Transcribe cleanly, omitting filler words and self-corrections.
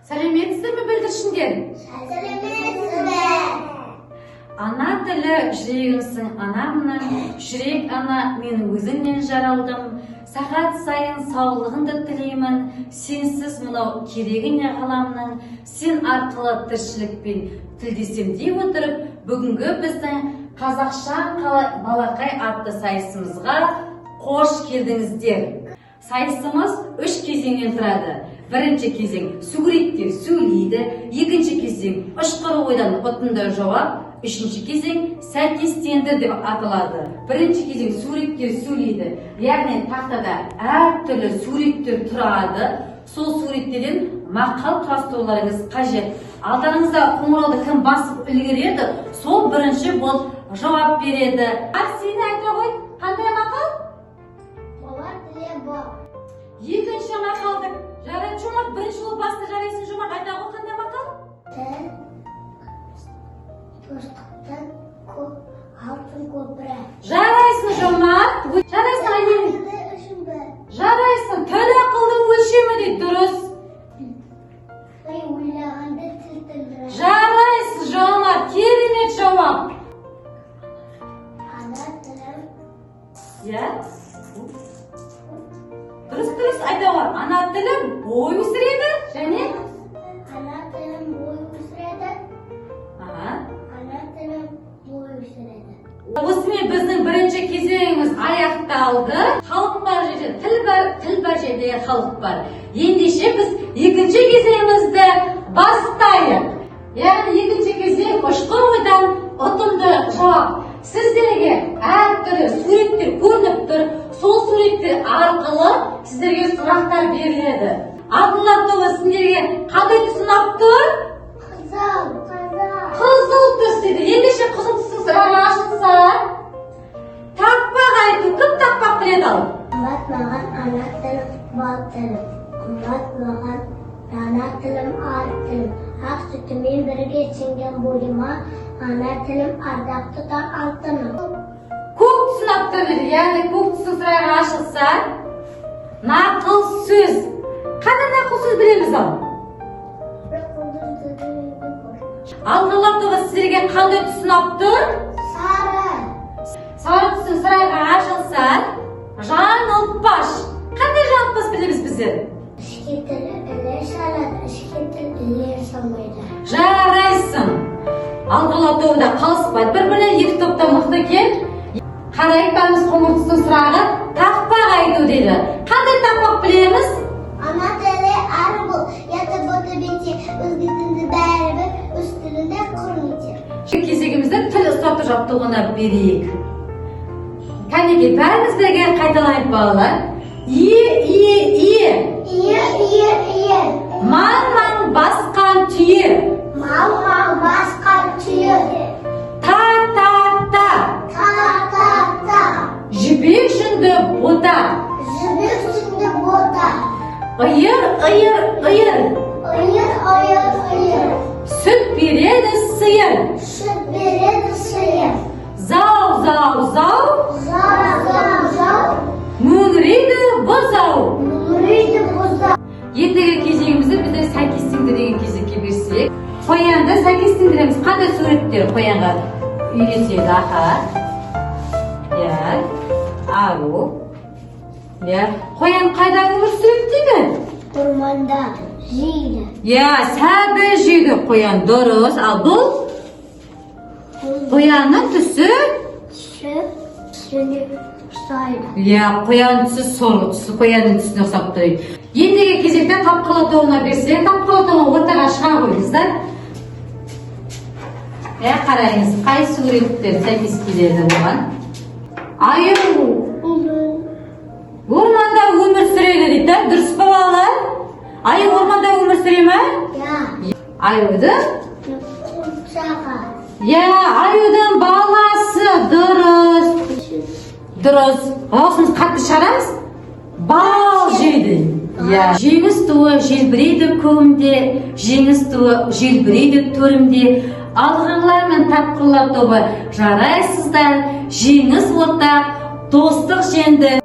Сәлеметсіздер ме, бүлдіршіндер? Сәлеметсіз бе? Ана тілі жүрегімсің анамның, жүрек ана, мен өзіңнен жаралдым. Сағат сайын саулығыңды тілеймін, сенсіз мынау керегі не ғаламның? Сен арқылы тіршілікпен тілдесем дей отырып, бүгінгі біздің «Қазақша балақай» атты сайысымызға қош келдіңіздер! Сайысымыз үш кезеңнен тұрады. Бірінші кезең – суреттер сөйлейді, екінші кезең – ұшқыр ойдан ұтымды жауап, үшінші кезең сәйкестендір деп аталады. Бірінші кезең – суреттер сөйлейді, яғни тақтада әртүрлі суреттер тұрады, сол суреттерден мақал құрастыруларыңыз қажет. Алдарыңызда қоңырауды кім басып үлгереді, сол бірінші болып жауап береді. Арсен, айта ғой, қандай мақал? Бала тілі бол. Екінші мақалды, жарайды, Жомарт бірінші болып басты. Жарайсың, Жомарт, айта ғой, қандай мақал? Тіл достықтың алтын көпірі. Жарайсың, Жомарт, жарайсың, Айнель. Тілі үшін бір. Жарайсың, тіл ақылдың өлшемі дейді, дұрыс. Ой ойлағанды тіл тілдіреді. Жарайсың, Жомарт, керемет жауап. Ана тілім. Иә, дұрыс, айта ғой. Ана тілі бой өсіреді және Ана тілім бой өсіреді. Ана тілім бой өсіреді. Осымен біздің бірінші кезеңіміз аяқталды. Халық бар жерде тіл бар, тіл бар жерде халық бар. Ендеше біз екінші кезеңімізді бастайық. Яғни екінші кезең – ұшқыр ойдан ұтымды жауап. Сіздерге әртүрлі суреттер көрініп тұр. Сол суреттер арқылы сіздерге сұрақтар беріледі. Абдулла тобы, сендерге қандай түс ұнап тұр? Қызыл. Қызыл. Қызыл түс дейді. Ендеше қызыл түстің сұрағы ашылса. Тақпақ айту. Кім тақпақ біледі, ал? Қымбат маған ана тілім, бал тілім. Қымбат маған ана тілім, ар тілім. Ақ сүтімен бірге сіңген бойыма, ана тілім ардақ тұтар алтыным. Көк түс ұнап тұр дейді. Яғни көк түстің сұрағы ашылса, нақыл сөз. Қандай нақыл сөз білеміз, ал? Бір қолдың сөзі қош. Алғырлар тобы, сіздерге қандай түс ұнап тұр? Сары. Сары түстің сұрағы ашылса, жаңылтпаш. Қандай жаңылтпаш білеміз біздер? Ішке тіл іле салады, ішке тіл іле салмайды. Жарайсың. Алғырлар тобы да қалыспайды бір бірінен, екі топта мықты екен. Қарайық бәріміз, қоңыр түстің сұрағы тақпақ айту дейді. Қандай тақпақ білеміз? Ана тілі ар бол, ұяты боты бете, өзге тілді бәрібір, өз тілінде құрмете. Кезегімізді тіл ұстату жаттығуына берейік. Кәнекей, бәріміз бірге қайталайық, балалар. Ие, ие, ие. Ие, ие, ие. Маң маң басқан түйе. Маң маң басқан түйе. Та, та, та. Та, та, та. Жібек жүнді бота. Жібек жүнді бота. Иыр, иыр, иыр. Иыр, иыр, иыр. Сүт береді сиыр. Сүт береді сиыр. Зау, зау, зау. Зау, зау, зау. Мөңірейді бұзау. Мөңірейді бұзау. Ендігі кезегімізді біздер сәйкестендір деген кезекке берсек, қоянды сәйкестендіреміз. Қандай суреттер қоянға үйлеседі? Аха, иә, ару, иә. Қоян қайда өмір сүреді дейді? Орманда жейді. Иә, сәбіз жейді қоян, дұрыс. Ал бұл қоянның түсі? Түсі түсіне ұқсайды. Иә, қоян түсі сорлы түсі, қоянның түсіне ұқсап тұр дейді. Ендігі кезекте тапқырлар тобына берсек, тапқырлар тобы, ортаға шыға қойыңыздар. Иә, қараңыз, қай суреттер сәйкес келеді оған? Аю орманда өмір сүреді дейді да, дұрыс па, балалар? Аю орманда өмір сүре ме? Иә. Аюдың Қуыршағы. Иә, аюдың баласы, дұрыс, дұрыс. Дауысымызды қатты шығарамыз. Бал жейді, иә. Жеңіс туы желбірейді көмде, жеңіс туы желбірейді төрімде. Алғырлар мен тапқырлар тобы, жарайсыздар! Жеңіс ортақ, достық жеңді.